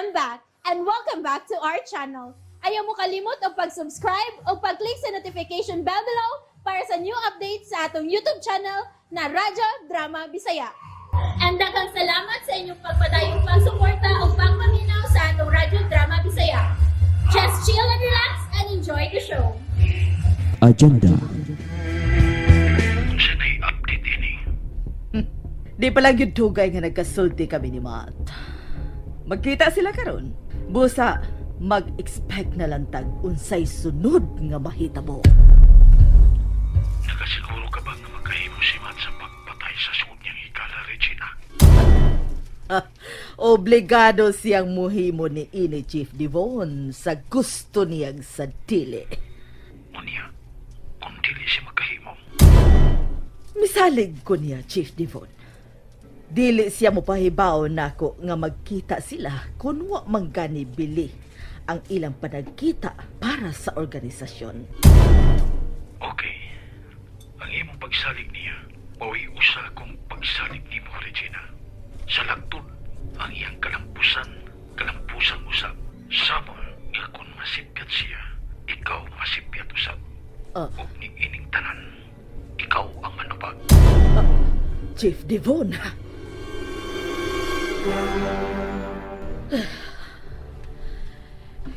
I'm back and welcome back to our channel. Ayaw mo kalimot og pag-subscribe o pag-click sa notification bell below para sa new updates sa atong YouTube channel na Radyo Drama Bisaya. And daghang salamat sa inyong pagpadayong pagsuporta o pagpaminaw sa atong Radyo Drama Bisaya. Just chill and relax and enjoy the show. Agenda. Unsa nay update ini? Di pa lang yun dugay nga nagkasulti kami ni Matt. Magkita sila karon. Busa, mag-expect na lang tag unsay sunod nga mahitabo. Nakasiguro ka ba nga makahimo si Matt sa pagpatay sa sugod niyang higala, Regina? Obligado siyang muhimo ni ini Chief Devon sa gusto niyang sa dili. Unya, kung dili siya makahimo, Misalig ko niya, Chief Devon. Dili siya mopahibaw nako nga magkita sila kun wa man gani bili ang ilang panagkita para sa organisasyon. Okay. Ang imong pagsalig niya, mao'y usa kong pagsalig nimo, Regina. Sa lagtod, ang iyang kalampusan, kalampusan usab. Sama nga kung masipyat siya, ikaw masipyat usab. Ug niining tanan, ikaw ang manubag. Chief Devon.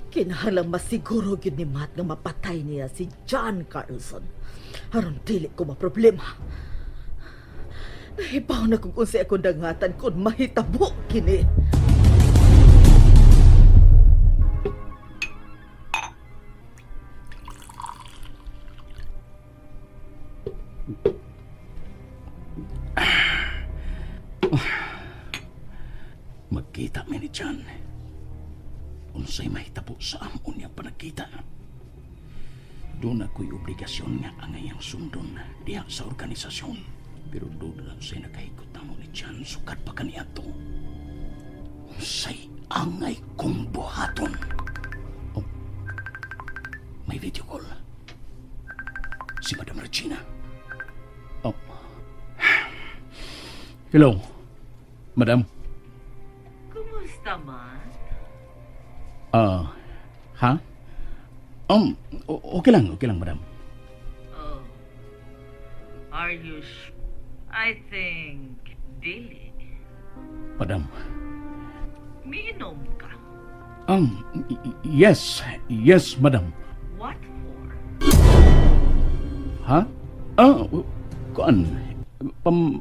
Kinahanglang masiguro gyud ni Matt nga mapatay niya si John Carlson. Aron dili ko maproblema. Nahibaw na kung unsay akong dangatan kung mahitabo kini. Magkita mi ni John. Unsay mahitabo sa amon niyang panagkita. Doon ako'y obligasyon nga ang iyang sundon diha sa organisasyon. Pero doon lang sa'y nakahikot na mo ni John sukat pa kaniya to. Unsay angay kong buhaton. Oh, may video call. Si Madam Regina. Oh. Hello, Madam. Kumusta, Matt? Ah, ha? Okay lang, madam. Oh. Are you I think dili. Madam. Miinom ka. Yes, yes, madam. What for? Ha? Kuan,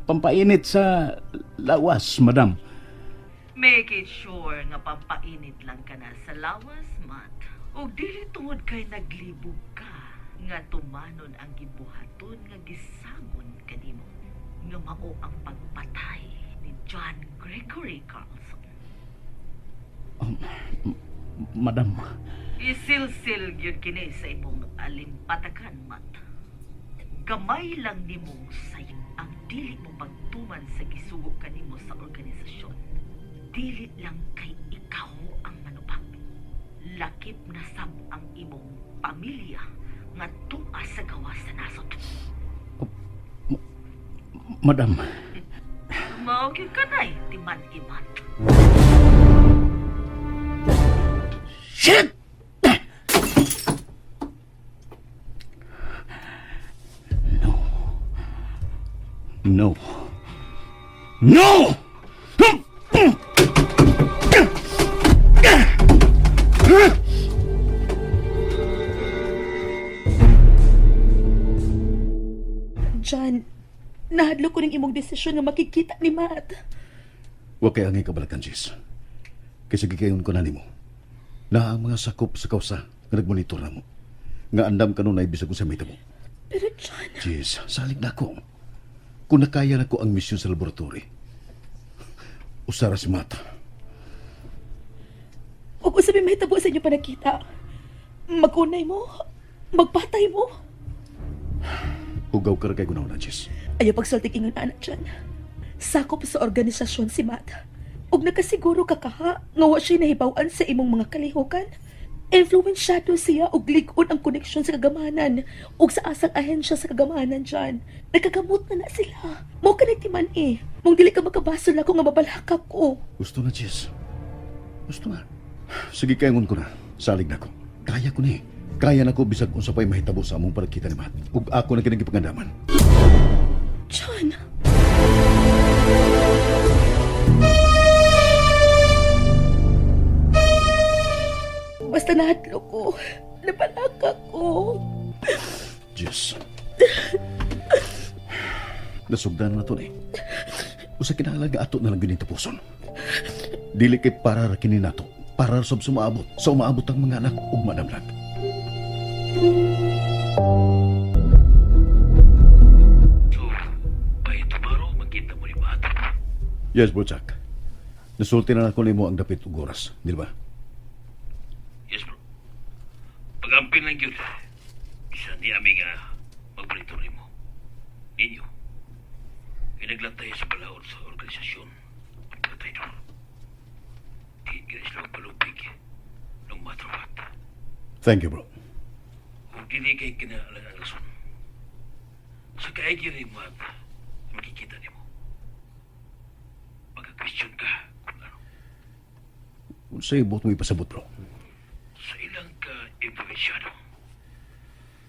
pampainit sa lawas, madam. Make it sure nga pampainit lang ka na sa lawas, Matt. Ug dili tungod kay naglibog ka nga tumanon ang gibuhaton nga gisangon kanimo nga mao ang pagpatay ni John Gregory Carlson. Madam, Isilsil gyud kini sa imong alimpatakan, Matt. Gamay lang nimong sayo ang dili mo pagtuman sa gisugo kanimo sa organisasyon. Dili lang kay ikaw ang manubag. Lakip na sab ang imong pamilya nga tunga sa gawas sa nasod. Madam. Mao gyud kanay timan-iman. Shit! No. No. No! John, nahadlok ko ning imong desisyon nga makikita ni Matt. Wa kay angay kabalakan, Jess. Kaysa gikayon ko na nimo. Na ang mga sakop sa kausa nga nagmonitor na mo. Nga andam kanunay bisag unsa may tabo. Pero John, Jess, salig na ako. Kung nakaya na ko ang misyon sa laboratory. Usara si Matt. ug unsa may mahitabo sa inyo panagkita? Magunay mo? Magpatay mo? Hugaw ka ra kay gunaw na, Jess. Ayaw pagsultig ingon anak John. Sakop sa organisasyon si Matt. Ug nakasiguro ka kaha nga wa siya nahibaw-an sa imong mga kalihukan. Influensyado siya og lig-on ang koneksyon sa kagamanan ug sa asang ahensya sa kagamanan John. Nagkagamot na na sila. Mao ka timan eh. Mong dili ka makabasol ako nga mabalaka ko. Gusto na, Jess. Gusto na. Sige, kaingon ko na. Salig na ko. Kaya ko ni. Kaya na ko bisag unsa pa'y mahitabo sa among pagkita ni Matt. Ug ako na kining gipangandaman. John! Basta nahadlok ko. Napalaka ko. Diyos. Nasugdan na to ni. Usa kinahanglan nga ato na lang gyud tapuson. Dili kay para ra kini nato, para sab sumaabot, sa umaabot ang mga anak ug manamlag. So, by tomorrow, magkita mo ni Matt. Yes, bro Jack. Nasulti na ako nimo ang dapit ug oras, di ba? Yes, bro. Pag-ampin lang yun. Isa ni ami nga magmonitor nimo. Ninyo. Inaglatay sa balaod sa organisasyon. Ang mga traidor. Di gina sila magpalupig. No matter what. Thank you, bro. Kung dili kay kinaalang ang rason. Sa kaigi ni Matt, makikita nimo. Magka-question ka kung ano. Unsay buot mo ipasabot, bro? Sa ilang ka influensyado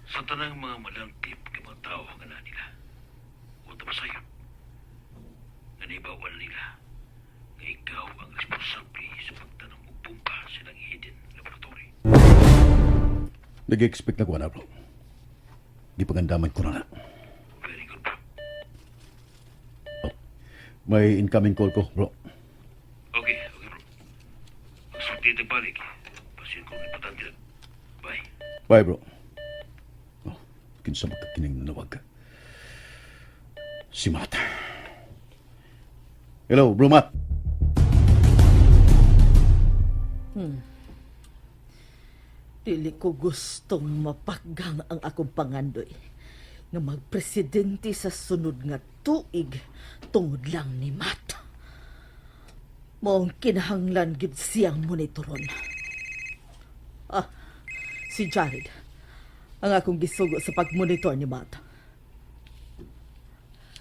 sa tanang mga malangtip kay mga tao nga naa nila o tamasayod nga naibawal nila nga ikaw ang responsable sa pagtanong og bomba sa ilang hidden laboratory. Nag-expect na ko na, bro. Gipangandaman ko na na. Very good, bro. Oh, may incoming call ko, bro. Okay, bro. Magsulti tagbalik. Pasin ko importante lang. Bye. Bye, bro. Oh, kinsa magkakining nanawag. Si Matt. Hello, bro Matt. Dili ko gustong mapaggang ang akong pangandoy nga magpresidente sa sunod nga tuig tungod lang ni Matt. Maong kinahanglan gid siyang monitoron. Ah, si Jared. Ang akong gisugo sa pagmonitor ni Matt.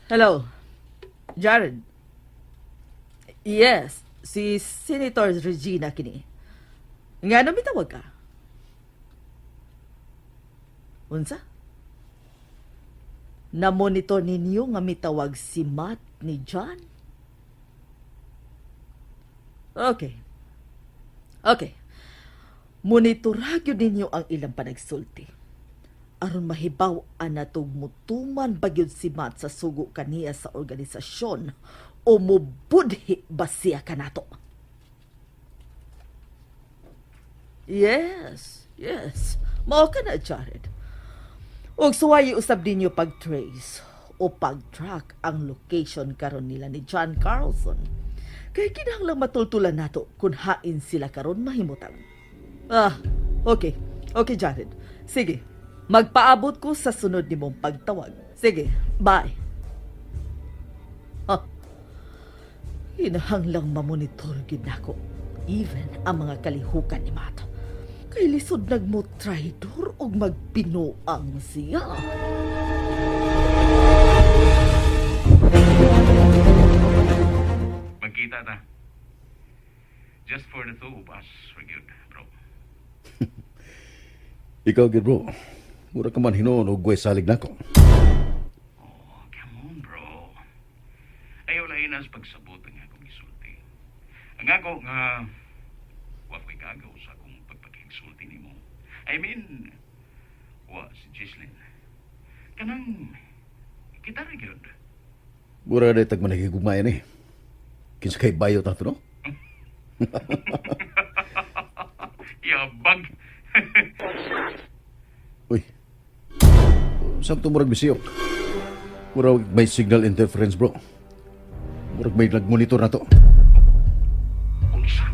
Hello, Jared. Yes, si Senator Regina kini. Nga no mitawag ka? Unsa? Na-monitor ninyo nga mitawag si Matt ni John? Okay. Okay. Monitora gyud ninyo ang ilang panagsulti. Aron mahibaw-an natog mutuman ba gyud si Matt sa sugo kaniya sa organisasyon o mubudhi ba siya kanato? Yes, yes. Mao ka na, Jared. Ug suwayi usab ninyo pag-trace o pag-track ang location karon nila ni John Carlson. Kay kinahanglang matultulan nato kung hain sila karon mahimutang. Ah, okay. Okay, Jared. Sige. Magpaabot ko sa sunod nimong pagtawag. Sige, bye. Ah, hinahanglang mamonitor gyud nako. Even ang mga kalihukan ni Matt. Kay lisod nagmo-traidor og magbinuang siya. Magkita ta. Just for the two of us, we're good, bro. Ikaw, gid bro. Mura ka man hinuon og guway salig nako. Oh, come on, bro. Ayaw lain as pagsabot ang akong isulti. Ang ako nga, wa ko'y gagaw sa akong pagpakigsulti nimo. I mean, wa si Gislin. Kanang, kita ra gyud. Mura na tag manahigugmayan eh. Kinsa kay bayo ta to, no? Yabag. Uy. Saan to murag bisiyok? Murag may signal interference, bro. Murag may nagmonitor na to. Unsa?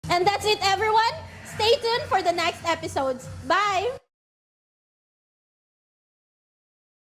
And that's it, everyone. Stay tuned for the next episodes. Bye!